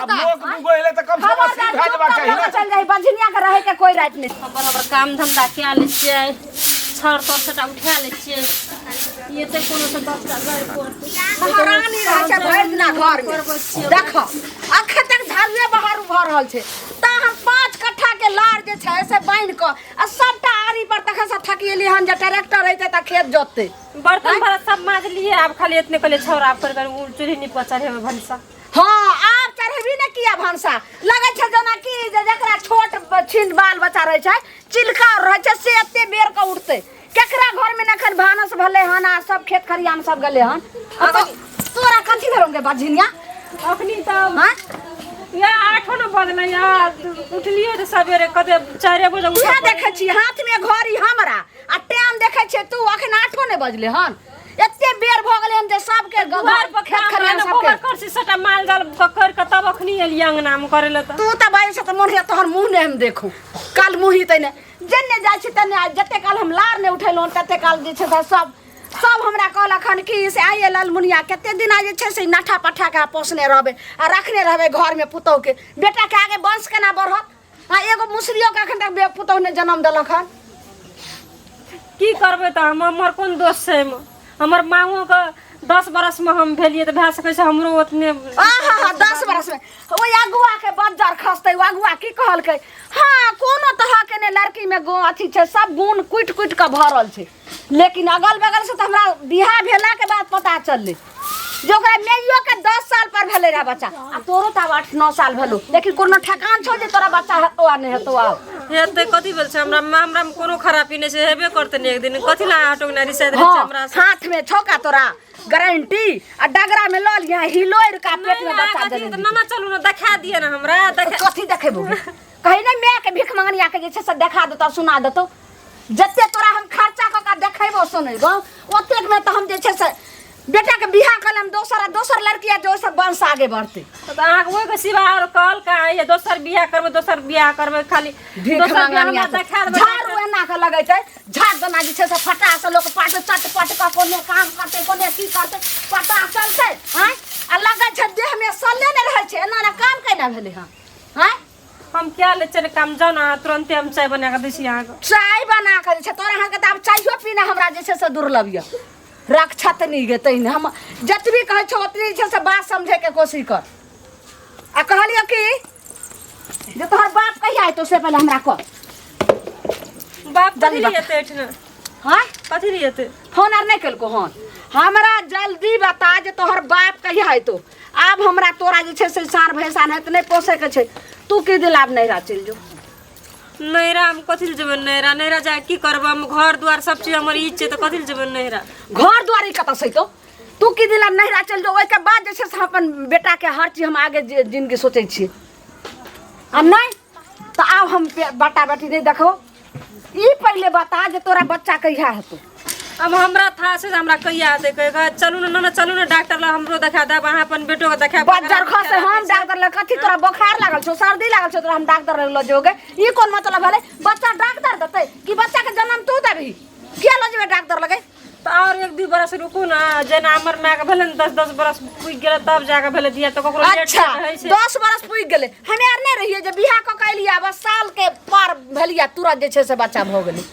आब लोक दूगो एलै तऽ कम से कम 80 भए जेबाक चाही ने। चल जाई, बझनिया के रहे के कोई राइट नहीं। हमर हमर काम धंधा कए लै छियै, छड़ तर सबटा उठा लै छियै। ई एते कोनो से 10 टा गारि पड़तै। महारानी रहै छै भरि दिना घर में। देख, अखन तक झाड़ुए बहारू भऽ रहल छै। तऽ हम 5 कट्ठा के लार जे छै से बान्हि कऽ आ सबटा आरी पर तखन से थकिएली हन जे ट्रैक्टर अइतै तऽ खेत जोततै। बर्तन भरत सब माजलियै, आब खाली एतने कहलियै छौड़ा आब कर कर उ चूल्ही नीप कऽ चढ़ेबै भनसा। हँ, आब चढ़ेबी ने किया भनसा? लगै छै जेना कि जे जकरा छोट छिन बाल बच्चा रहै छै, चिलका रहै छै, से एते बेर के उठतै। केकरा घर में एखन भानस भेलै हन आ सब खेत खरियान सब गेलै हन? आ तोरा कथी भेलौ गे बझिनिया? अखनी तऽ हाँ? या 8 ने बजलै, या उठलियै तऽ सवेरे कते 4 बजे उठऽ। उएह देखै छी हाथमे घड़ी हमरा आ टाइम देखै छियै तू, अखन 8 नहि बजलै हन, एते बेर भऽ गेलै हन जे सबके दुआर पर खेत काम खरियान रहै ने, सबके गोबर करसी सबटा माल जाल कर के तब अखनी एलियै अंगना मे करै लए तऽ। तू तऽ बाजै छै तऽ मोन होइए तोहर मुँह नहि हम देखू। काल मुँही तैने जेने जाइ छी तने। जते काल हम लार नहि उठेलहुँ तते काल जे छै से सब सब हमरा कहलक हन कि से आइए ललमुनिया, कते दिना जे छै से नाठा पट्ठा के पोसने रहबै आ रखने रहबै घरमे पुतहुके? बेटाके आगे वंश केना बढ़त? आ एगो मुसरियोके एखन तक पुतहु नहि जन्म देलक हन। की करबै तऽ हम, हमर कोन दोष छै एहिमे? हमर माँओ के 10 बरस मे हम भेलियै तऽ भए सकै छै हमरो ओतने। आहा, 10 बरस में ओहि अगुआ के बज्जर खसतै। ओ अगुआ की कहलकै? हाँ, कोनो तरह के ने लड़की में गो अथी छै, सब गुण कुटि कुटि के भरल छै। लेकिन अगल बगल से तऽ हमरा बियाह भेला के बाद पता चललै जे ओकरा मैयो के 10 साल पर भेलै रहे बच्चा। आ तोरो तऽ आब 8-9 साल भेलो, लेकिन कोनो ठेकान छौ जे तोरा बच्चा हेतौ आ नहि हेतौ आब? हेतै, कथी भेल छै? हमरा हमरा मे कोनो खराबी नहि छै, हेबे करतै ने एक दिन। कथी लए अहाँ टोकना रिसाइत रहै छै हमरा से? हाथ में छौ का तोरा गारंटी? आ डगरा में लऽ लिहा हिलोर का पेट में नहि, बच्चा कथी जनम। ना ना, चलू ने, देखा दिअ ने हमरा, देखा। कथी देखेबो? कही नहि, माय के भीख मंगनिया के जे छै से देखा देतौ, सुना देतौ। जते तोरा हम खर्चा कऽ के देखेबो सुनेबो, ओतेक मे तऽ हम जे छै से बेटा के बियाह कऽ लेम दोसर आ दोसर लड़की आ जे ओहिसँ वंश आगे बढ़तै। तऽ अहाँके ओहिके सिवा आओर कहल का ये? दोसर बियाह करबै, दोसर बियाह करबै, खाली भीख दोसर बियाह मंगनिया हमरा से। देखा देबै। झाड़ू एना के लगेतै, झाड़ दना जे छै से फटा से लोक पाट चट पट कऽ कोने काम करतै, कोने की करतै पता चलतै? आँय, आ लगै छै देह मे सले नहि रहै छै, एना एना काम केना भेलै हँ? आँय? हम क्या ले चले काम, जाउ ने अहाँ, तुरन्ते हम चाय बना कऽ दै छी अहाँके। चाय बना कऽ जे छै तोरा अहाँके तऽ आब चायो पीना हमरा जे छै से दुर्लभ यऽ। रक्षत नहि गे, तहिने हम जतबी कहै छौ ओतबी जे छै से बात समझैके कोशिश कर। आ कहलियौ कि जे तोहर बाप कहिया एतौ से पहिले हमरा कह। बाप कथी जल्दी लिए बता। एतै एहिठिना? हाँ? कथी लिए एतै? फोन आर नहि केलको हन? हमरा जल्दी बता जे तोहर बाप कहिया एतौ। आब हमरा तोरा जे छै से सार भैंसा नहि तऽ नहि पोसैके छै। तू की दिल आब नैहरा चलि जो। नैहरा हम कथी लए जेबै नैहरा? नैहरा जाके की करबै हम? घर दुआर सब चीज हमर ई छै, तऽ कथी लए जेबै नैहरा? घर दुआर ई कतऽ से एतौ? तू की दिला नैहरा चलि जो, ओहिके बाद जे छै से हम अपन बेटाके हर चीज हम आगे जिंदगी सोचै छियै। आ नहि तऽ आब हम बेटा बेटी नहि देखबो। ई पहिले बता जे तोरा बच्चा कहिया हेतौ? अब हमरा था से हमरा कहिया हेतै कहिया। चलू ने ना, चलू ने डॉक्टर लग, हमरो देखा देब, अहाँ अपन बेटो के देखा। बज्जर खसे, हम डॉक्टर लग कथी? तोरा बोखार लागल छौ, सर्दी लागल छौ, तोरा हम डॉक्टर लग लऽ जेबौ? ई कोन मतलब भेलै? बच्चा डॉक्टर देतै कि बच्चा के जन्म तू देबही? किया लऽ जेबै डॉक्टर लगे? तऽ आओर 1-2 बरस रुकू ने। जेना हमर मायके भेलै ने, 10-10 बरस पुगि गेलै तब जाके भेलै दिया, तऽ ककरो लेट अच्छा होइ छै। 10 बरस पुगि गेलै। हमे आर नहि रहियै जे बियाह कऽ के एलियै, बस साल के पार भेलियै, तुरंत जे छै से बच्चा भऽ गेलै।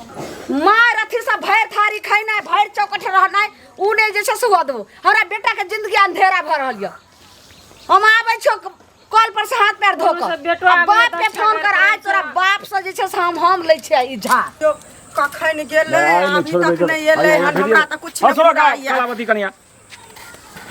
मार अथी सब भरि थारी खेनाइ, भरि चौकठ रहनाइ, उ नहि जे छै से हुअ देबो। हमरा बेटाके जिंदगी अंधेरा भऽ रहल यऽ। हम आबै छियौ कल पर से हाथ पैर धो कऽ सब बेटो आ आबैए बाप के तऽ फोन कर। अच्छा आज तोरा बाप से जे छै से हम लै छियै ई झाड़। कखन गेलै? आइ नहि अभी छोड़बै तक के- नहि एलै आइ- हन। आइ हमरा तऽ कुछ हँ, नहि सुनो का बुझाइए। कलावती कनिया,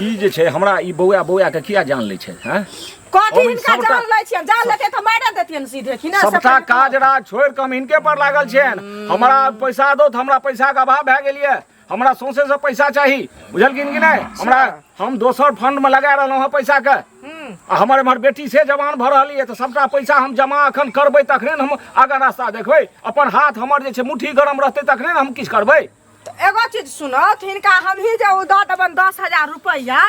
ई जे छै हमरा ई बौआ बौआ के किया जान लै छै हैं? कथी हम ई हिनका सबटा- जान लै छियनि? जान लेतै तऽ मारि देतियनि सीधे कि ने? सबटा काज राज छोड़ि कऽ हम हिनके पर लागल छियनि। हमरा पैसा दो, हमरा पैसाके अभाव भए गेल यऽ, हमरा सौंसे से पैसा चाही, बुझलखिन कि नहि? हमरा हम दोसर फंडमे लगा रहलहुँ हँ पैसाके आ हमर एम्हर बेटी से जवान भऽ रहल यऽ, तऽ सबटा पैसा हम जमा अखन करबै तखने ने हम आगाँ रास्ता देखबै। अपन हाथ हमर जे छै मुट्ठी गरम रहतै तखने ने हम किछु करबै। तऽ एगो चीज सुनत, हिनका हमही जे ओ दऽ देबनि 10,000 रुपैआ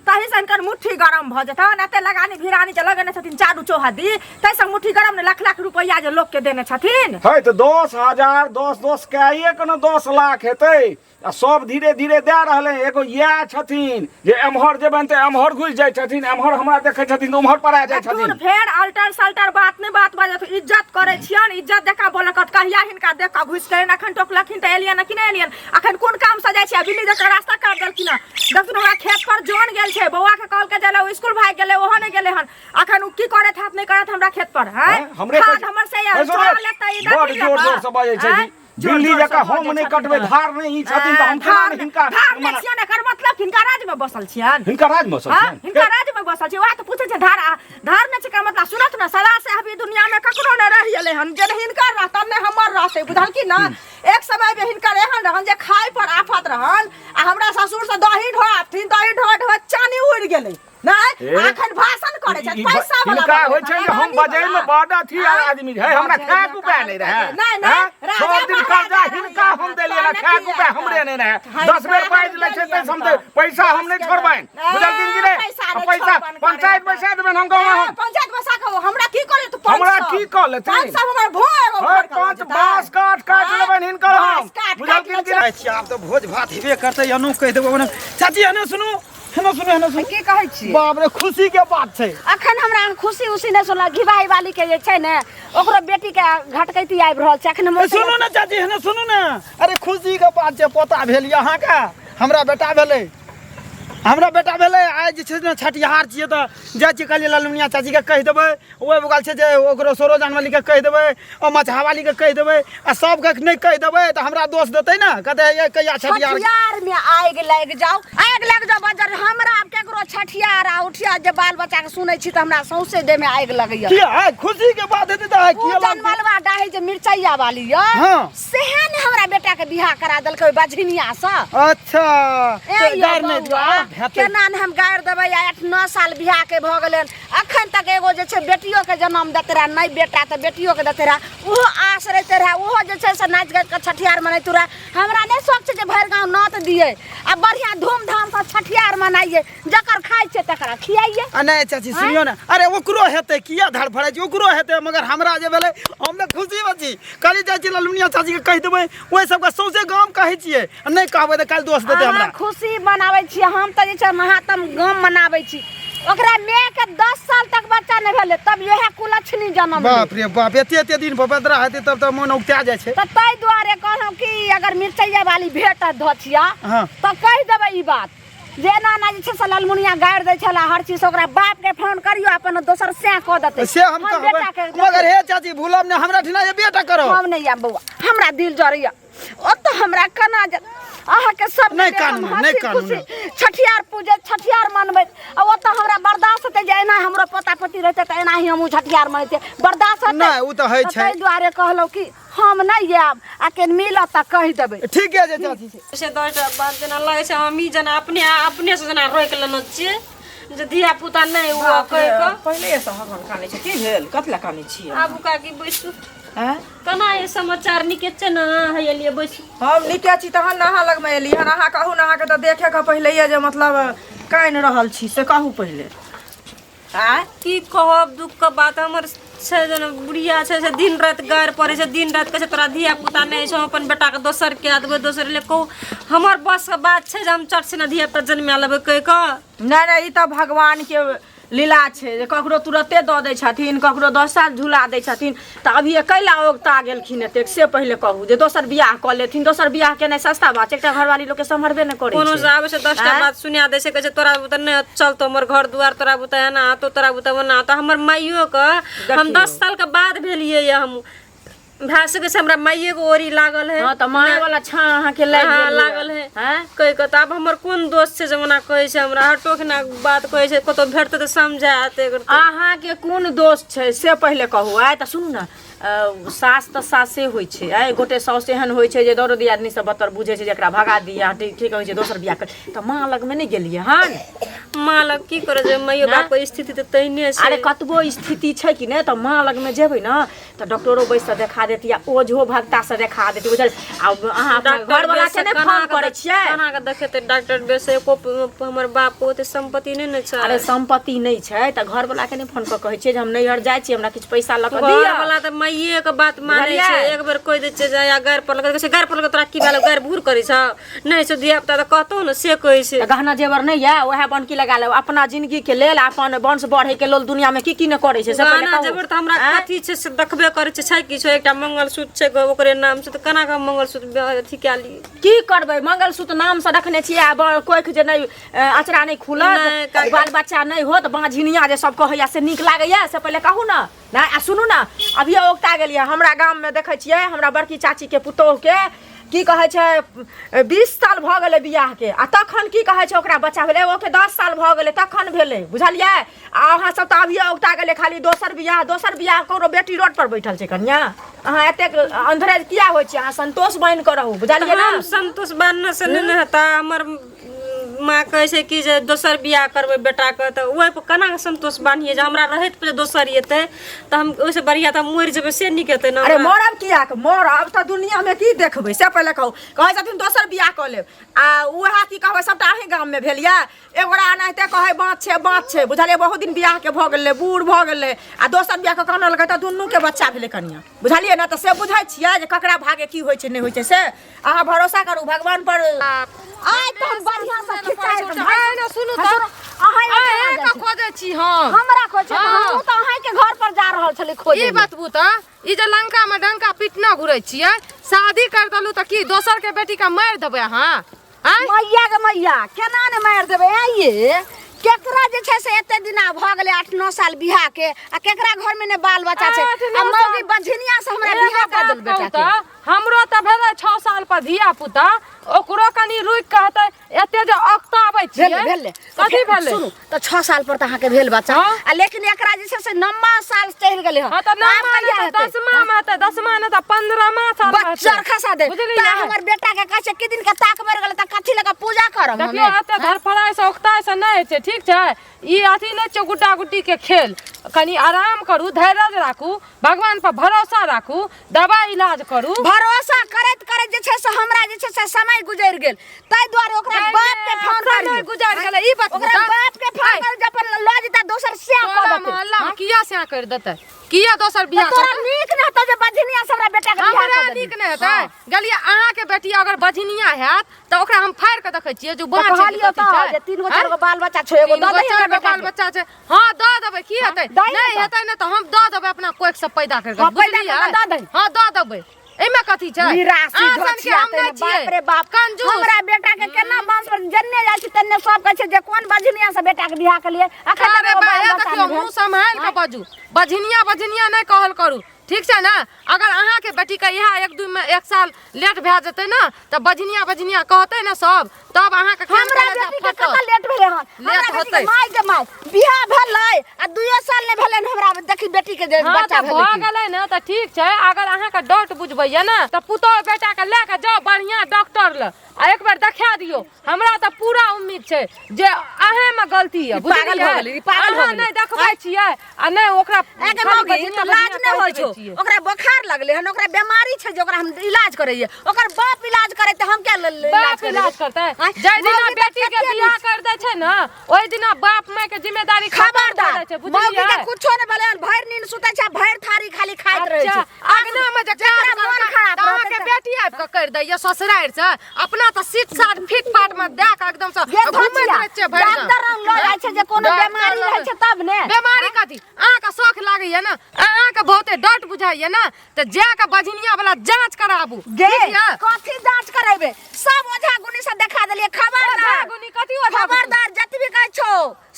तही से हिनकर मुट्ठी गरम भऽ जेतनि। एते लगानी भिरानी जे लगेने छथिन चारू चौहद्दी, ताहिसँ मुट्ठी गरम ने? लाख लाख रुपैआ जे लोकके देने छथिन। है तऽ 10,000 दस दस कए के ने 10 लाख हेतै। आ सब धीरे धीरे दए रहलै एगो इएह छथिन जे एम्हर जेबनि तऽ एम्हर घुसि जाइ छथिन एम्हर हमरा देखै छथिन तऽ ओम्हर पड़ा जाइ देखथुन छथिन फेर अल्टर सल्टर बात नहि बात बाजत इज्जत करै छियन इज्जत देखा बोलक कहिया हिनका देख कऽ घुसि गेलनि अखन टोकलखिन तऽ एलियन कि नहि एलियन अखन कोन काम से जाइ छियै बिल्ली जकाँ रास्ता काटि देलखिन हँ देखथुन हमरा खेत पर जन गेल छै बौआ के कहलकै जाय लए स्कूल भागि गेलै ओहो नहि गेलै हन अखन उ की करैत हैत नहि करैत हमरा खेत पर हैं हैं? हमरे खाद कहै- हमर से है सुनू, चोरा लेतै ई बड़ देखी जोर जोर से बाजै छै हैं? जी। बिल्ली जोर-जोर से जकाँ बजै हम नहि छथिन कटबै तऽ। धार नहि ई छथिन तऽ हम केना धार नहि हिनका धार नहि छियनि एकर मतलब हिनका राज्य में बसल छियनि हिनका राज में बसल हाँ, छियनि हिनका राज्य में बसल छै वएह तऽ पूछै छै धार धार नहि छै एकर मतलब सुनत ने सदा से अभी दुनिया में ककरो नहि रहि गेलै हन जे हिनकर रहतन नहि हमर रहतै बुझलखिन ने एक समय में हिनकर एहन रहन जे खाय पर आफत रहन आ हमरा ससुर से दही ढोआबथिन दही ढोआ ढोआ चानी उड़ि गेलै नहि ए, अखन भाषण करै छै ई- ई- पैसा वाला हिनका बजै होइ छै जे हम अडानी बजै में वाला। बड अथी आँय? आदमी है हमरा बजै खायके में उपाय नहि रहै नहि, नहि, हैं? राजा सब दिन महाराजा कर्जा रहै हिनका हम देलियै तहन खायके की उपाय हेतै? हमरे नहि रहै हिनका 10 बेर हम बाजि लै छै देलियनि तै हम तऽ पैसा हम नहि दस के छोड़बनि दस। बुझलखिन कि नहि पैसा नहि पैसा छोड़बनि पंचायत करे बैसा देबनि हम गाँव ए, हम पंचायत बैसा कऽ हमरा की करे तू पाँच हमरा सौ? की कऽ लेथिन? पाँच सौ हमर भो एगो हर घर कऽ पाँच लेतै। बाँस काट काट आँय? लेबनि हिनकर हम बाँस काट काट बुझलखिन कि नहि छी आब तऽ भोज भात हेबे करतै अनु कहि देबो ओना चाची एने सुनू हेना सुनू हेना सुनू की कहै छी बाप रे खुशी के बात छै अखन हमरा अहाँ खुशी उशी नहि सुनल घिवाही वाली के जे छै ने ओकरो बेटी के घटकैती आबि रहल छै अखन हम ए, सुनू ने चाची हेना सुनू ने अरे खुशी के बात छै पोता भेल यऽ अहाँके हमरा बेटा भेलै हमरा बेटा भेलै आइ जे छै ने छठिहार छियै तऽ जाइ छियै कहलियै ललमुनिया चाचीके कहि देबै ओहि बगल छै जे ओकरो सरो जानवालीके कहि देबै ओ मछहावालीके कहि देबै आ सबके नहि कहि देबै तऽ हमरा दोष देतै ने कहतै ये कहिया छठिहार छठियार में आगि लागि जाओ आगि लागि जाओ बजर हमरा आब केकरो छठियार आ उठिया जे बाल बच्चा के सुनै छी तऽ हमरा सौंसे देह में आगि लगैया किया आइ खुशी के बात हेतै तऽ आइ ओ किया लागतै? जनमलवा डाही जे मिरचैया वाली यऽ हाँ। सेहे ने हमरा बेटा के बियाह करा देलकै ओहि बझनिया से अच्छा ए तऽ यौ गारि नहि दियौ बौआ, आब हेतै केना ने हम गारि देबै 8-9 साल बियाह के भऽ गेलै अखन तक एगो जे छै बेटियो के जन्म देते रहे नहि बेटा तऽ बेटियो के देते रहे ओहो आस रहते रहे ओहो जे छै से नाचि गाबि कऽ छठिहार मनैतु रहे हमरा नहि शौक छै जे भरि गाँव नोत दियै आ बढ़िआँ धूमधामसँ छठिहार मनाइए जकर खाइ छै तकरा खियाइए आ नहि चाची सुनियो ने अरे ओकरो हेतै किया धड़फड़ाइ छी ओकरो हेतै मगर हमरा जे भेलै हम तऽ खुशीमे छी कहली जाइ छी ललमुनिया चाचीके कहि देबै ओहि सबके सौंसे गाम कहै छियै आ नहि कहबै तऽ काल्हि दोष देतै अहाँ हमरा खुशी मनाबै छी हम तऽ जे छै महात्म गाम मनाबै छी ओकरा माय के 10 साल तक बच्चा नहीं भेलै तब इएह कुलक्षणी जन्म बाप रे बाप एते एते दिन पर बदरा हेतै तब तऽ मन उगता जाइ छै तऽ ताहि दुआरे कहलहुँ कि अगर मिरचैया वाली भेटत धोछिया हाँ। तऽ कहि देबै ई बात जे एना एना जे छै से ललमुनिया गारि दै छला हर चीज ओकरा बाप के फोन करियो अपन दोसर सएह कऽ देतै से हम कहबै बेटा के मगर हे चाची भूलब ने हमरा ठिना एबे टा करब हम नहि आयब बौआ हमरा दिल जरैया ओतऽ हमरा केना जे अहाँके सब नहि दिने हम कानू, नहि हँसी कानू, खुशी छठियार पूजे छठियार मनबैत आ ओतऽ हमरा बर्दाश्त हेतै जे एना हमरो पोता पोती रहतै तऽ एनाही हमहूँ छठियार मनैते बर्दाश्त हेतै नहि, उ तऽ होइ छै। ताहि दुआरे कहलहुँ कि हम नहि आयब आ केन मिलत तऽ कहि देबै ठीके छै चाची से 10टा बात जेना लागै छै हमही जेना अपने अपने से जेना रोकि लेने छियै जे धिया पुता नहि हुआ कहि कऽ पहिले से हगन कानै छै की भेल कथी लए कानै छियै आबू काकी बैसू आँय? केना ई समाचार नीके छै ने हे एलियै बैसू हम नीके छी तहन ने अहाँ लगमे एली हन अहाँ कहू ने अहाँके तऽ देखेके पहिलैये जे मतलब कानि रहल छी से कहू पहिले आँय की कहब दुख के बात हमर छै जेना बुढ़िया छै से दिन राति गारि पड़ै छै दिन राति कहै छै तोरा धिया पुता नहि छौ हम अपन बेटाके दोसर कए देबै दोसर ले कहू हमर बसके बात छै जे हम चट सिना धिया पुता जन्मा लेबै कहि कऽ नहि नहि ई तऽ भगवानके लीला छै जे ककरो तुरते दऽ दै छथिन ककरो 10 साल झुला दै छथिन तऽ अभी कैला औगता गेलखिन एतेक से पहिले कहू जे दोसर बियाह कऽ लेथिन दोसर बियाह केनाइ सस्ता बात छै एकटा घरवाली लोकके सम्हरबे नहि करै कोनो छै से आबै छै 10टा आँय? बात सुना दै छै कहै छै तोरा बुते नहि चलतौ हमर घर दुआर तोरा बुते एना हेतौ तोरा बुते ओना हेतौ हमर माइयो के हम देखियौ। 10 साल के बाद भेलियै ये हम भए सकै छै हमरा माइये के ओरी लागल है हँ तऽ माय वाला छाँ अहाँके लागि हाँ, गेल हुए। लागल है आँय? कहि कऽ तऽ आब हमर कोन दोष छै जे ओना कहै छै हमरा हटोक ना बात कहै छै कतौ भेटतै तऽ समझायत एकर तऽ। अहाँके कोन दोष छै से पहिले कहू आइ तऽ सुनू ने सास तऽ सासे होइ छै आइ गोटे साउस एहन होइ छै जे दरो दियादनी सब बतर बुझै छै जेकरा भगा दिया ठीक ठीक होइ छै दोसर बियाह कर तऽ माँ लगमे नहि गेलियै हन माँ लग की करऽ जे माइयो बाप के स्थिति तऽ तेहने छै अरे कतबो स्थिति छै कि नहि तऽ माँ लगमे जेबै ने तऽ डॉक्टरो बैस कऽ देखा देखा देती आ ओझो भगता से देखा देती बुझल। आ अहाँ अपना डॉक्टर घरवला के बेस नहि केना फोन के करै छियै? केना के देखेतै डॉक्टर बेस? एको हमर बाप के ओते संपत्ति नहि ने छै। अरे संपत्ति नहि छै तऽ घरवला के नहि फोन कऽ कहै छियै जे हम नैहर जाइ छी, हमरा किछु पैसा लऽ कऽ दिअ। घरवला तऽ माइये के बात मानै छै। बुझलियै? एक बेर कहि दै छियै जे या गारि पड़लकै तऽ कहै छै गारि पड़लकै तोरा की भेलौ, गारि भूर करै छौ? नहि छौ धिया पुता तऽ कहतौ ने, से कहै छै। तऽ गहना जेवर नहि यऽ, उएह बनकी लगा लेब अपना जिंदगी के लेल, अपन वंश बढ़े के लेल दुनिया में की की नहि करै छै से पहिले गहना कहू। जेवर तऽ हमरा आँय? कथी छै से देखबे करै छै, छै किछो? एकटा मंगलसूत्र छै ओकरे नाम छै, तऽ केना कऽ हम मंगलसूत्र अथी कए ली? की करबै, मंगलसूत्र नाम से रखने छियै आ कोखि जे नहि अचरा नहि खुलत, नहि, काका। बाल बच्चा नहि होत, बाँझिनिया जे सब कहैया से नीक लागैया से पहिले कहू ने। नहि आ सुनू ने, अभियो औगता गेलियै हमरा गाममे देखै छियै हमरा बड़की चाचीके पुतोहुके की कहै छै 20 साल भऽ गेलै बियाहके आ तखन की कहै छै ओकरा बच्चा भेलै, ओके 10 साल भऽ गेलै तखन भेलै, बुझलियै? आ अहाँ सब तऽ अभियो औगता गेलै खाली दोसर बियाह, दोसर बियाह, ककरो बेटी रोड पर बैठल छै। कनिया अहाँ एतेक अंधरे किया होइ छियै? अहाँ संतोष बनि कऽ रहू, बुझलियै ने? हम संतोष बान्हने से नहि ने हेतै। हमर माँ कहै छै कि जे दोसर बियाह करबै बेटाके, तऽ ओहि पर केना कऽ संतोष बान्हियै जे हमरा रहैत पर दोसर एतै तऽ हम ओहिसँ बढ़िआँ तऽ हम मरि जेबै से नीक हेतै ने। अरे हमरा? मरब किया? मरब तऽ दुनियामे की देखबै से पहिले कहू। कहै छथिन दोसर बियाह कऽ लेब आ उएह की कहबै सबटा अहीं गाममे भेल यऽ। एगोरा एनाहिते कहै बाँच छै बाँच छै, बुझलियै? बहुत दिन बियाहके भऽ गेलै, बूढ़ भऽ गेलै आ दोसर बियाह कऽ कऽ अनलकै तऽ दुनूके बच्चा भेलै कनिया, बुझलियै ने? तऽ से बुझै छियै जे ककरा भागे की होइ छै नहि होइ छै, से अहाँ भरोसा करू भगवान पर। आइ तऽ हम बढ़िआँ से खिचाइ आइ ने सुनू तऽ अहाँ अहें के खोजै छी हम। हमरा खोजै छी? हाँ। हमहूँ तऽ अहाँके घर पर जा रहल छली खोजै। ई बतबू तऽ ई जे लंका में डंका पिटना घुरै छियै, शादी कर देलू तऽ की दोसर के बेटी के मारि देबै अहाँ? आँय? मैया के मैया, केना ने मारि देबै? आइये केकरा जे छै से एते दिना भऽ गेलै 8-9 साल बियाह के आ केकरा घर में ने बाल बच्चा छै? 8-9 आ मौगी बझनिया से हमरा एगो बियाह कर बात देल बेटा कहू के। तऽ हमरो तऽ भेलै 6 साल पर धिया पुता, ओकरो कनि रुकि कऽ हेतै, एते जे अकताबै छियै। भेलै भेलै। कथी भेलै? सुनू तऽ 6 साल पर तऽ अहाँके भेल बच्चा हाँ। आ लेकिन एकरा जे छै से 9वां साल चढ़ि गेलै हँ। हाँ तऽ आब नौमा कहिया नहि तऽ हेतै? 10मा मे हेतै, 10मा नहि तऽ 15मा साल मे हेतै। बच्चर खसा दे। बुझलियै? तऽ हमर बेटा के कहै छै कि दिन के ताक मरि गेलै तऽ कथी लऽ कऽ पूजा करब देखियौ हमे? एते धड़फड़ाइ से उकताइ से नहि होइ छै, ठीक छै? ई अथी नहि छै गुड्डा गुड्डी के खेल। कनि आराम करू, धैर्य राखू, भगवान पर भरोसा राखू, दवाई इलाज करू। भरोसा करैत करैत जे छै से हमरा जे छै से समय गुजरि गेल, ताहि दुआरे ओकरा नहि, बाप के नहि, फोन समय करियौ। गुजरि गेलै, ई बतबू ओकरा तऽ। बाप के फोन आइ। करू जे अपन लऽ जेता दोसर से कऽ तोरा देतै। मोहल्ला में किया से कर देतै? किया दोसर बियाह तोरा करतै? नीक नहि हेतौ जे बझनिया से हमरा बेटा के बियाह हमरा कऽ देली। नीक नहि हेतै? गेलियै अहाँके बेटी अगर बझनिया हैत तऽ ओकरा हम फाड़ि कऽ देखै छियै जे तऽ बाँच छै कि कहलियौ कथी तऽ छै। जे 3 गो आँय? 4 गो बाल बच्चा छौ, एगो तीन दऽ गो दही चारि हमरा गो बेटा बाल के। बच्चा छै, हाँ दऽ देबै, की हेतै? दही ने नहि तऽ। हेतै ने तऽ हम दऽ देबै अपना कोखि से पैदा करि कऽ, हाँ, पैदा बुझलियै? कऽ कऽ दऽ दही। हाँ दऽ देबै, एहिमे कथी छै? निराशी अहाँ सनके घचिया हम नहि छियै। बाप रे बाप, कंजूस। हमरा बेटा के केना बांस पर जन्ने जाइ छी तन्ने सब कहै छै जे कोन बझनिया से बेटा के बियाह केलियै, अखन तक अरे एगो बा, बाल हे बच्चा देखियौ नहि भेल। मुँह सम्हारि कऽ बाजू, बझनिया बझनिया नहि कहल करू, ठीक छै ने? अगर अहाँके बेटीके इएह एक दू में 1 साल लेट भए जेतै ने तऽ बझनिया बझनिया कहतै ने सब, तब अहाँके केहन हमरा कलेजा बेटी के फटत। कतऽ लेट भेलै हन? लेट हमरा बेटी के होतै। माय के माय बियाह भेलै आ 2 साल नहि भेलै हन हमरा देखी बेटी के जे हाँ, बच्चा तऽ भेलै भऽ की। गेलै ने तऽ ठीक छै। अगर अहाँके डाउट बुझबैया ने तऽ पुतोहु बेटाके लए कऽ जाउ बढ़िआँ डॉक्टर लग आ एक बेर देखा दियौ। हमरा तऽ पूरा उम्मीद छै जे अहेंमे गलती यऽ, ई पागल भऽ बुझलियै? गेलै, ई पागल भऽ अहाँ गेलै। नहि देखबै छियै आ नहि ओकरा एके खाली मौगी, बजनिया तऽ लाज बजनिया नहि होइ कहैत छौ? रहै छियै। ओकरा बोखार लगलै हन, ओकरा बेमारी छै जे ओकरा हम इलाज करैये, ओकर बाप इलाज करे तऽ हम किया इलाज बाप करैये? इलाज करतै? आँय, जाहि दिना मौगी तऽ बेटी के कते बियाह नीक। कर दै छै ने ओहि दिना बाप माय के जिम्मेदारी खतम भऽ खबरदार, जाइ छै, मौगी के बुझलियै? कुछो नहि भेलै हन, भरि नींद सुतै छै, भरि थारी खाली खाइत रहै अच्छा, छै। अगना में जे जकरा काज मोन करतै, खराब तऽ रहतै अहाँके तऽ- बेटी आबि कऽ करि दैया ससुरारि से, अपना तऽ सीट साट फिट फाट में दए कऽ एकदम से गे घुमैत धोचिया, रहै छियै भरि दिन। डॉक्टर लग लऽ जाइ छै जे कोनो डॉक्टर बेमारी लग- रहै छै तब ने। बेमारी कथी? अहाँके शौख लागैया ने, अहाँके बहुते डट बुझाइया ने, तऽ जा कऽ बझनिया वाला जांच कराबू। गे, ठीक यऽ? कथी जांच करेबे? सब ओझा गुनी से देखा देलियै। खबरदार ओझा गुनी कथी ओझा गुनी? खबरदार, जतबी कहै छौ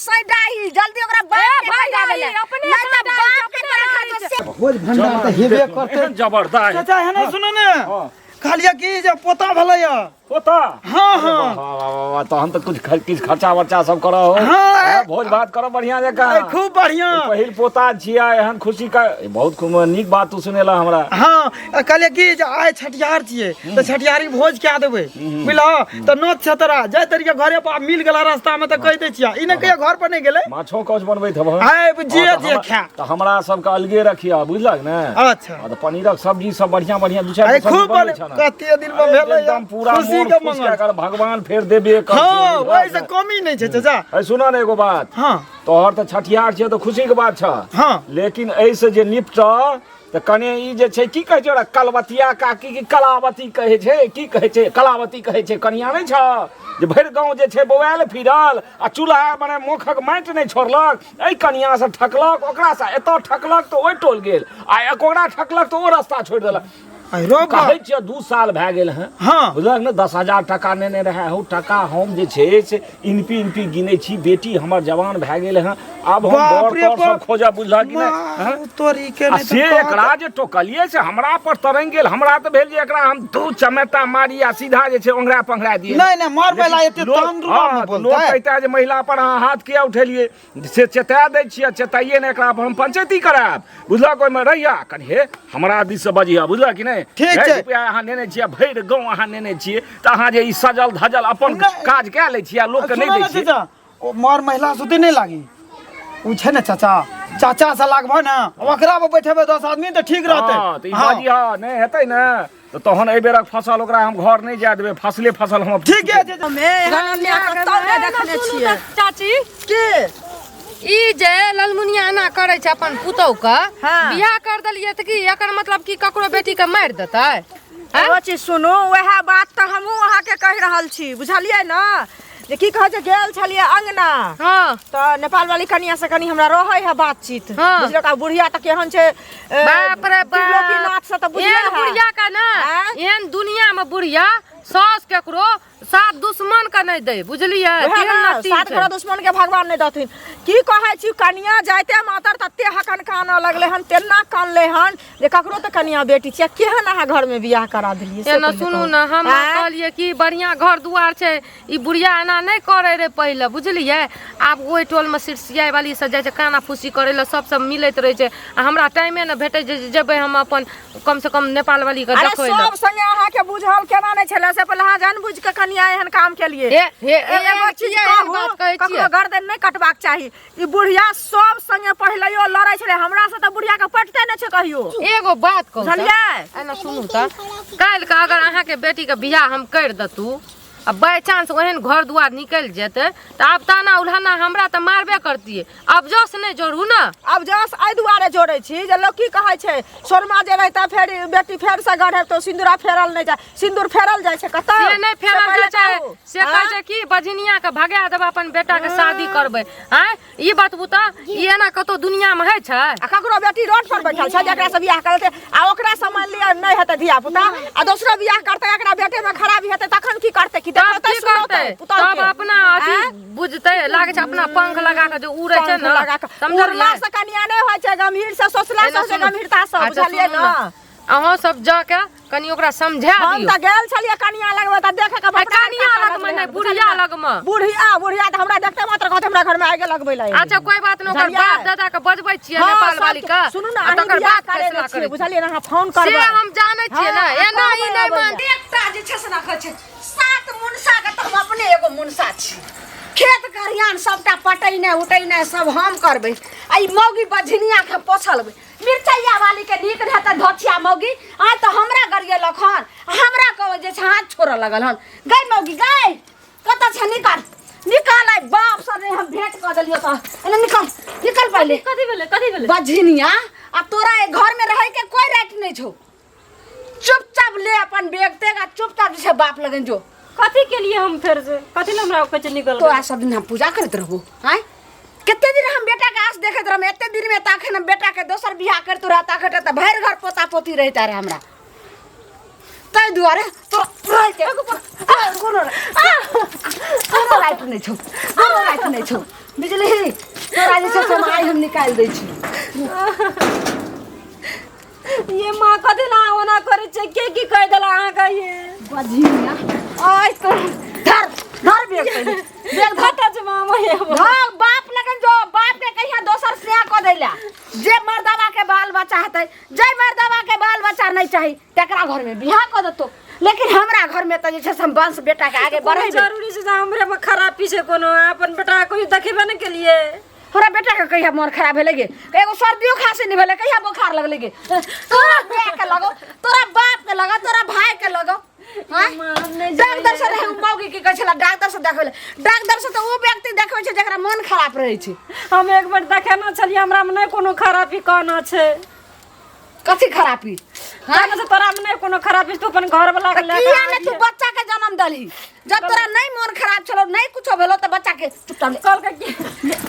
सैडाही जल्दी ओकरा बाप ए, के कहि भैया, देबै ई लए। अपने नहि तऽ सैडाही बाप के अपने तोरा डाही खातिर छै। से भोज भंडार तऽ हेबे करतै। एहन जबरदस्त। चाचा, एहने सुनू ने, हाँ। कहलियै कि जे पोता भेलैया। पोता? हाँ, अरे हाँ। वाह, वाह, वाह, वाह, वाह, तहन तऽ कुछ किछु खर्चा वर्चा सब करऽ हो। हाँ, हाँ, भोज भात करऽ बढ़िया जकाँ। अरे खूब बढ़िया। ई पहिल पोता छियै, एहन खुशी का बहुत खूब नीक बात तू सुनेला हमरा। हाँ, आ कहलियै कि जे आइ छठिहार छियै तऽ छठिहारी भोज कए देबै, बुझलह? तऽ नोत छै तोरा, जाय तरीके घरे पर मिल गेला रास्ता में तऽ कहि दै छियै, ई नहि कहियो घर पर नहि गेलै। माछो कौछ बनबैत हेबह? आइ जे हाँ, तऽ जे खा। तऽ हमरा सबके अलगे रखिया, बुझलक ने? अच्छा। हाँ, तऽ पनीरक सब्जी सब बढ़िया बढ़िया दू चारि अरे सब्जी खूब बनबै बने छह ने? कते दिन पर अरे भेलै एकदम पूरा खुशी मोन के खुश मंगल। कए कर भगवान फेर देबे करथिन, हाँ, बुझलक ओहिसँ ने? कमी नहि छै चाचा। अरे सुनऽ ने एगो बात। हाँ। तोहर तऽ छठिहार छियै तऽ खुशी के बात छह। हाँ। लेकिन एहिसँ जे निपट तऽ कने ई जे छै की कहै छै ओकरा कलवतिया काकी की कलावती कहै छै, की कहै छै, कलावती कहै छै, कनिया नहि छ जे भरि गाँव जे छै बौआयल फिरल आ चूल्हा मने मोखक माटि नहि छोड़लक, एहि कनियासँ ठकलक, ओकरासँ एतऽ ठकलक तऽ ओहि टोल गेल आ ओकरा ठकलक तऽ ओ रास्ता छोड़ि देलक। अरे कहै छियै 2 साल भए गेल हँ। हाँ। बुझलक ने? 10,000 टाका नेने रहए हौ, टाका हम जे छै से इनपी इनपी गिनै छी, बेटी हमर जवान भए गेल हँ, आब हम बाप बर रे तर सब बाप। खोजब, बुझलक कि नहि? हँ? माँ, तोरी के आ नहि तऽ से कहत। एकरा जे टोकलियै से हमरा पर तरंग गेल, हमरा तऽ भेल जे एकरा हम 2 चमेटा मारी आ सीधा जे छै ओंघरा पंघरा दियै। नहि नहि, मारबै ला एते लोक- तंदुरा नहि हाँ, बोलतै। लोक कहिता जे महिला पर अहाँ हाथ किया उठेलियै, से चेता दै छियै, चेताइए नहि एकरा पर हम पंचायती करायब, बुझलक? ओहिमे रहिया कनि हे हमरा दिससँ बजिहा, बुझलक कि नहि? ठीक हे, छै। रुपया अहाँ नेने छियै, भरि गाँव अहाँ नेने छियै, तऽ अहाँ जे ई सजल धजल अपन नहि। काज कए लै छियै आ लोकके नहि सुनऽ दै ने छियै। चाचा, ओ मर महिला सुते नहि लागी ओ छै ने चाचा, चाचा से लागबह ने, ओकरा पर बैठेबै 10 आदमी तऽ ठीक रहतै। हँ, तऽ ई हाँ। बजिहा नहि हेतै ने तऽ तहन एहि बेरक फसल ओकरा हम घर नहि जाय देबै, फसले फसल हम ठीक है चाचा। हमे एहन कनिया कतौ नहि देखने छियै। चाची की ई जे ललमुनिया एना करै छै अपन पुतौह के, हाँ। बियाह कर देलियै तऽ की एकर मतलब की ककरो बेटी के मारि देतै? आँय? एगो चीज सुनू, वएह बात तऽ हमहूँ अहाँके कहि रहल छी, बुझलियै ने? जे की कहै छै, गेल छलियै अंगना। हाँ। तऽ नेपाल वाली कनिया से कनी हमरा रहै है बातचीत। हाँ। बुझलक? आ बुढ़िया तऽ केहन छै, बाप रे बाप, त्रिलोकीनाथ से तऽ बुझले एहन है। बुढ़िया का ना, आँय? एहन दुनिया में बुढ़िया सास केकरो सात दुश्मन के नहीं दे, बुझलियै? वएह तेहन ने, नसीब सात छै। घोड़ा दुश्मन के भगवान नहीं दथिन। की कहै छी, कनिया जाइते मातर तते हकन कानऽ लगलै हन, तेना कानलै हन जे ककरो तऽ कनिया बेटी छियै, केहन अहाँ घर में बियाह करा देलियै से एना पहिले सुनू कहू। ने, हम आँय? कहलियै कि बढ़िया घर दुआर छै, ई बुढ़िया एना नहि करे रहे पहिले, बुझलियै? आब ओहि टोल में सिरसियाई वाली सब जाइ छै काना फूसी करे लए, सब सब मिलैत रहै छै आ हमरा टाइमे नहि भेटै छै जे जेबै हम अपन कम से कम नेपाल वाली के अरे देखै लए। सब संगे अहाँके बुझल केना नहि छलै? से पहिले अहाँ जानि बुझि कऽ कनिया एहन काम केलियै। हे, हे, एगो एहन चीज किया एहन कहू, बात कहै ककरो छियै? गर्दन नहि कटबाक चाही। ई बुढ़िया सब संगे पहिलैयो लड़ै छलै, हमरा से तऽ बुढ़िया के पटते नहि छै कहियो। एगो बात कहू तऽ? बुझलियै? एना सुनू तऽ, काल्हि के अगर अहाँके बेटी के बियाह हम करि देतू आ बाइ चांस ओहन घर दुआर निकलि जेतै तऽ आब ताना उल्हाना हमरा तऽ मारबे करतियै। अब जस नहि जोड़ू ने। अब जस एहि दुआरे जोड़ै छी जे लोक की कहै छै, सोनमा जे रहितै फेर बेटी फेरसँ गढ़ेतौ, सिन्दूरा फेरल नहि जाइ, सिन्दूर फेरल जाइ छै कतौ? से नहि से फेरल पहिले जाइ छै। कहू। से कहै छै कि बझनिया के भगा देबै, अपन बेटा के शादी करबै। आँय, ई बतबू तऽ ई एना कतौ दुनिया में होइ छै? आ ककरो बेटी रोड पर बैठल छै जकरा से बियाह करतै आ ओकरा से मान लिअ नहि हेतै धिया पुता आ दोसरो बियाह करतै, एकरा बेटे में खराबी हेतै तखन की करतै? की तब देखतै की सुनौतै करतै? पुतहु तब के? अपना अथी आँय? बुझतै, लागै छै अपना पंख लगा के जे उड़ै छै पंख ने, लगा कऽ। समझलियै? उड़ला से कनिया नहि होइ छै, गंभीर से सोचला से एना होइ छै, सुनू। गंभीरता से, अच्छा, बुझलियै सुनू ने? ने, अहाँ सब जाके कनि ओकरा समझा हम दियौ। तऽ गेल छलियै कनिया लगमे तऽ देखे के आ बपरा कनिया लगमे नहि, बुढ़िया लगमे। बुढ़िया, बुढ़िया तऽ हमरा देखते मात्र कहत हमरा घर में आगे लगबै लए। अच्छा कोई बात नहि, ओकर बुझलियै? बाप दादा के बजबै छियै हाँ, नेपाल सबके- वाली के, सुनू ने, आ अहीं तकर बियाह बाद करेने फैसला छियै, करै छियै। बुझलियै ने? अहाँ फोन से करबै। हम जानै छियै ने, हाँ, एना ई कहबै नहि अबै मान। लए। एकटा जे छै से रखै छै 7 मुनसा के, तऽ हम अपने एगो मुनसा छी। खेत खरिहान सबटा पटेनाइ उटेनाइ सब हम करबै आ ई मौगी बझनिया के पोछलबै। मिरचैया वाली के नीक रहै तऽ धोछिया मौगी आइ तऽ हमरा गरियेलक हन, हमरा कहै जे छै हाथ छोड़ऽ लगल हन। गै मौगी गै, कतऽ छै? निकल निकल, आइ बाप से नहि हम भेंट कऽ देलियौ तऽ एने निकल निकल पहिले। कथी भेलै? कथी भेलै? बझनिया, आ तोरा एहि घर में रहै के कोई राइट नहीं छौ। चुपचाप ले अपन बैग तेग आ चुपचाप जे छै बाप लगन जो। कथी के लिए हम फेर से कथी ले हमरा कहै छै निकल? तोरा सब दिन हम पूजा करैत रहबो? आँय, कते दिन हम बेटा के आस देखैत रहब? एते दिन में तखन हम बेटा के दोसर बियाह करतू रह तखन तऽ भरि घर पोता पोती रहिता रहे हमरा। ताहि दुआरे तोरा रह के कोनो कोनो राइट नहि छौ, कोनो राइट नहि छौ। बुझलिही? तोरा जे छै से हम आइ हम निकालि दै छी। ये माँ, कथी ला ओना करै छै? के की कहि देला अहाँके ये? बझिया, आइ तो धर धर बेग पहिले। बेग धर कतऽ छै मामा हे हाँ बाप लगन जो बाप के कहिया दोसर स्नेह कऽ दैला जे मर्दवा के बाल बच्चा हेतै जे मर्दवा के बाल बच्चा नहीं चाही तकरा घर में बियाह कऽ देतो लेकिन हमरा घर में तऽ जे छै से हम वंश बेटा के आगे कोनो बढ़ेबै जरूरी छै जे हमरे में खराबी छै कोनो अपन बेटा के कहियो देखेबे ने केलिए हमरा बेटा के कहिया मन खराब भेलै गे एगो सर्दियो खांसी नहीं भेलै कहिया बोखार लगलै गे तोरा माय के लगो तोरा बाप के लगो तोरा भाई के लगो हाँ? डॉक्टर से रहे मौगी की कहै छला डॉक्टर से देखबै डॉक्टर से तऽ ओ व्यक्ति देखबै छै जकरा मन खराब रहै छै हम एक बेर देखेने छलियै हमरा में नहि कोनो खराबी कहना छै कथी खराबी कहना छै तोरा में नहि कोनो खराबी तू अपन घर वाला के लए किया ने तू बच्चा के जन्म दलही जब तोरा नहीं मन खराब छलो नहीं कुछो भेलो तऽ बच्चा के चुपचाप ले। कहलकै कि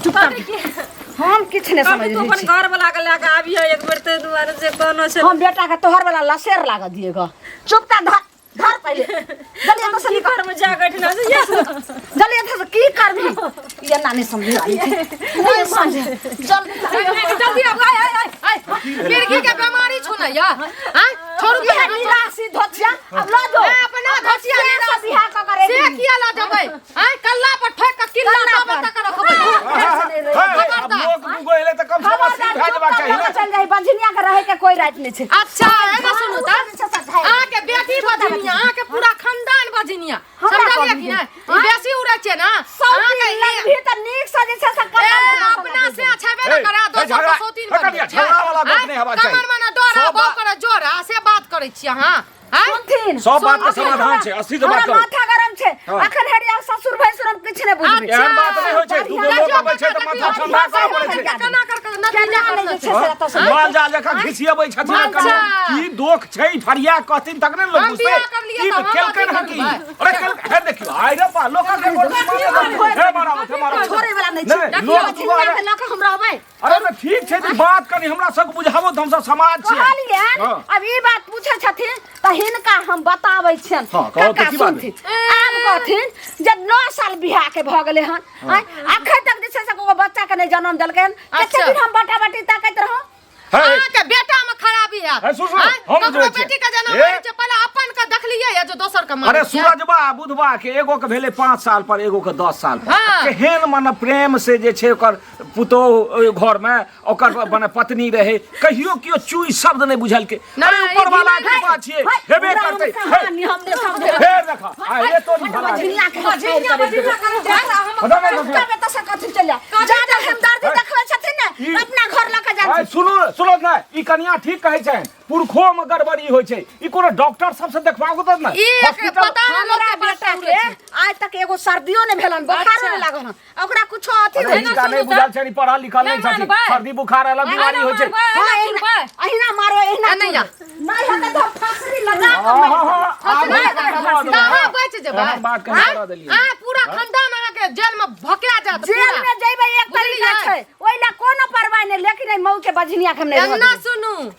चुपचाप हम किछु नहि कहलकै समझ तू रहै अपन छी घर वाला के लए के आबिह एक बेर ताहि दुआरे से कहना छै हम बेटा के तोहर वाला लसेर लागऽ दिए ग चुपचाप धर धर पहिले जल्दी एतऽ से की निकल घरमे जा कऽ एहिठिना से ये जल्दी एतऽ से की करबी ये ना नहीं समझे आई छै नहीं समझे जल्दी जल्दी आब आय आय आय आय मिर्गी के बीमारी छौ ने या आय छोड़ू ये निराशी धोतिया अब ल जो ए, अपना धोतिया से निराशी। बियाह कऽ करे से किया ल जेबै आय कल्ला पर ठोक के किल्ला कल्ला तबे पर। तक रखबै हे, आब लोक दूगो एलै तऽ कम से कम अस्सी भए जेबाक चाही ने चल जाई बंझनिया के रहे के कोई राइट नहीं छै अच्छा एना सुनू तऽ अहाँके बेटी बजनिया अहाँके पूरा खानदान बजनिया हमरा समझलियै कहलियै। कि नहि ई बेसी उड़ै छै ने अहाँके अहाँके भी तऽ नीक से जे छै से ए, कलम अपना से छेबे ने ए, करे ए, दोसर के झगड़ा- सौतीन ए, कनिया, बनबै छियै। झगड़ा वाला गप आँय? नहि हेबाक चाही। कमर मने डोरा सब बौ बात- करे जोरा से बात करै छियै अहाँ आँय? सुनथिन सब बात के सुनथिन, समाधान छै, अस्सी से बात हमरा करू। माथा गरम छै हाँ। अखन हेरिया ससुर भैंसुर हम किछु नहि बुझबै अच्छा। एहन बात नहि होइ छै दूगो लोक अबै छै तऽ माथा ठंडा करऽ पड़ै छै केना कर के नतीजा केना नहि जे छै से एतऽ से माल जाल जकाँ घिसियबै छथिन अच्छा। कनि की दोख छै फरिया कहथिन तखने ने लोक हम बुझतै बियाह कर लियै की तऽ हम केलकनि हँ अथी की करबै। अरे केल हे देखियौ आइ रे बा लोक के हे मारा हे मारा छोड़े वाला नहि छै नहि, लोक देखियौ दुआरे- लऽ कऽ हम रहबै अरे तऽ ठीक छै तऽ बात कनि हमरा सबके बुझाबो तऽ हमसब समाज छियै कहलियनि हँ। अब ई बात पूछै छथिन तऽ हिनका हम बताबै छियनि हँ, कहू तऽ काका की बात सुनथिन आब कहथिन जे 9 साल बियाह के भऽ गेलै हन आँय, अखन तक जे छै से कोनो बच्चा के नहि जन्म देलकै हन कते अच्छा। दिन हम बटा बटी ताकैत रहौं हे अहाँके बेटा में खराबी है हे, सुन, सुन, आँय? हम ककरो बुझबै छियै। बेटी के जेना ए। मारै छै पहिले अपन के देखलियै या जो दोसर के मारै अरे छियै? सूरजबा आ बुधबा के एगो के भेलै 5 साल पर एगो के 10 साल पर हाँ। केहन मने प्रेम से जे छै ओकर पुतोह ओहि घर में ओकर मने पत्नी रहे कहियो केओ चुई शब्द नहि बुझलकै नहि, अरे ऊपर ई वाला नहि। कृपा छियै हाय, हेबे राम करतै हे, कहानी हम नहि समझे फेर देखा आ हे तो नहीं भला बझनिया के बझनिया, बझनिया करू, जा, हम- पता नहि देखियौ। चुपचाप एतऽ से कथी चलि जा जादा हमदर्दी देखबै छथिन ने ई- अपना घर लऽ कऽ जाइ आइ सुनू सुनो ने ई कनिया ठीक कहै छनि पुरखो में गड़बड़ी होइ छै ई कोनो डॉक्टर सबसे देखबाबू तऽ ने ई एक हॉस्पिटल पता नहि लोक हमरा के बात बेटा उड़ै के छै। आइ तक एगो सर्दियो नहि भेलन बोखारो अच्छा। नहि लागल हन ओकरा कुछो अथी अरे नहि हिनका सुनू नहि तऽ। बुझल छनि पढ़ल लिखल नहि नहि छथिन मानबै। सर्दी बुखार अलग बीमारी होइ छै मानबै, हाँ, एना एहिना चुपबै। एहिना मारो एहिना एना या। नहि हेतै तऽ हम फांसरी लगा कऽ हाँ, मारि हाँ, देबै। हाँ, आब नहि, नहि करऽ देबै। अहाँ बचि जेबै। एहन बात कहीं आँय? करऽ देलियै। अहाँ पूरा खानदान अहाँके जेल में भकेआ जायत जेल पूरा। में जइबै एक तरीका बुझलियै? छै ओहि लए कोनो परवाह नहि लेकिन एहि मऊ के बझनिया के हम नहि रहऽ एना देबै। सुनू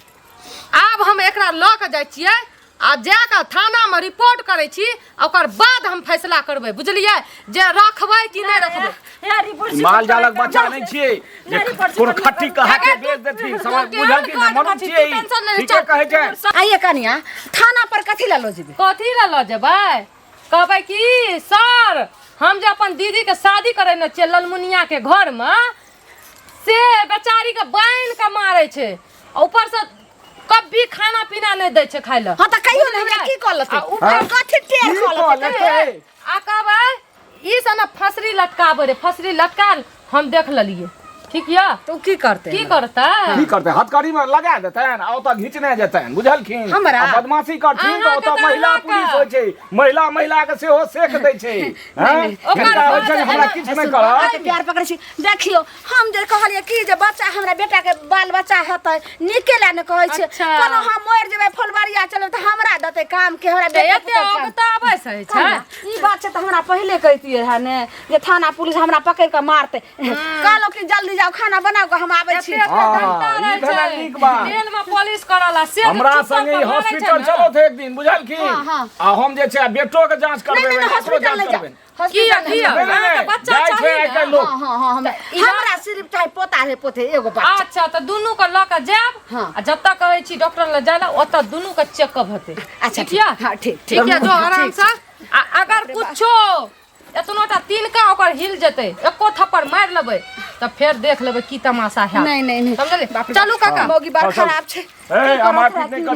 आब हम एकरा लऽ कऽ जाइ छियै आ जा कऽ थानामे रिपोर्ट करै छी आ ओकर बाद हम फैसला करबै बुझलियै जे रखबै कि नहि रखबै हे रिपोर्ट माल जालक बच्चा नहि छियै जे नहि, रिपोर्ट कोनो सिपोर्ट खट्टी कहा के बेच देथिन समझ तू केहन बुझल कि काज मनुष्य करै छी? छियै तू टेंशन नहि ले, ठीके चल। कहै छै आइए कनिया थाना पर कथी लए लऽ जेबै कथी लए लऽ जेबै कहबै कि सर हम जे अपन दीदीके शादी करेने छियै ललमुनियाके घरमे से बेचारीके बान्हि कऽ मारै छै आ ऊपरसँ कभी खाना पीना नहि दै छै खाइ लए हाँ तऽ कहियो ने हमरा की कऽ लेतै आ ऊपर कथी टेर की कऽ कऽ लेतै लेतै? आ कहबै ई से ने फसरी लटकाबै रे फसरी लटकाल हम देख लेलियै ठीक यऽ तऽ ओ की करतै की करतै की करतै हथकड़ी में लगा देतनि आ ओतऽ घिचने जेतनि बुझलखिन हमरा? आ बदमाशी करथिन तऽ अहाँके ओतऽ तऽ महिला अहाँके। पुलिस होइ छै महिला महिला के सेहो सेक दै छै हैं? ओकर हिनका होइ छै बाद हमरा एना- किछु नहि करत अहाँके प्यार पकड़ै छी देखियौ हम जे कहलियै कि जे बच्चा हमरा बेटा के बाल बच्चा हेतै नीके लए ने कहै छियै अच्छा। कोनो हम मरि जेबै फुलबरिया चलबै तऽ हमरा देतै काम के हमरा तऽ बेटा एते पुतहु काम औगताबै से होइ छै कहिया? ई बात छै तऽ हमरा पहिले कहितियै रहए ने जे थाना पुलिस हमरा पकड़ि कऽ मारतै कहलहुँ कि जल्दी जाउ खाना बनाउ कऽ हम आबै छी एते एते हाँ, घंटा ई रहै भेलै छै नीक बात। जेल में पुलिस करला से जे हमरा चुप्पल संगे पर मारै छै हॉस्पिटल ने। चलो थे एक दिन बुझलखिन हाँ, हाँ। आ हम जे छै बेटो के जांच नहि करबेबै नहि नहि ओकरो हॉस्पिटल जांच नहि जाउ करबेबै हॉस्पिटल किया, नहि किया? जाउ। नहि, नहि, अहाँके नहि, बच्चा जाइ छै चाही आइ ने? काल्हि लोक हँ हँ हँ हमरा सिर्फ चाही पोता रे पोते एगो बच्चा अच्छा तऽ दुनू के लऽ कऽ जायब हाँ। आ जतऽ कहै छी डॉक्टर लग जाय लए ओतऽ दुनू के चेकअप हेतै अच्छा ठीक यऽ हाँ ठीक ठीक यऽ जो आराम से आ अगर कुछो एतनो टा तिनका ओकर हिल जेतै, एको थप्पड़ मारि लेबै तऽ फेर देख लेबै की तमाशा हैत। नहीं, नहीं, नहीं। समझलियै? बाप रे चलू काका। मौगी बड़ चल, चल। खराब छै। ए, मारपीट नहि करिहे।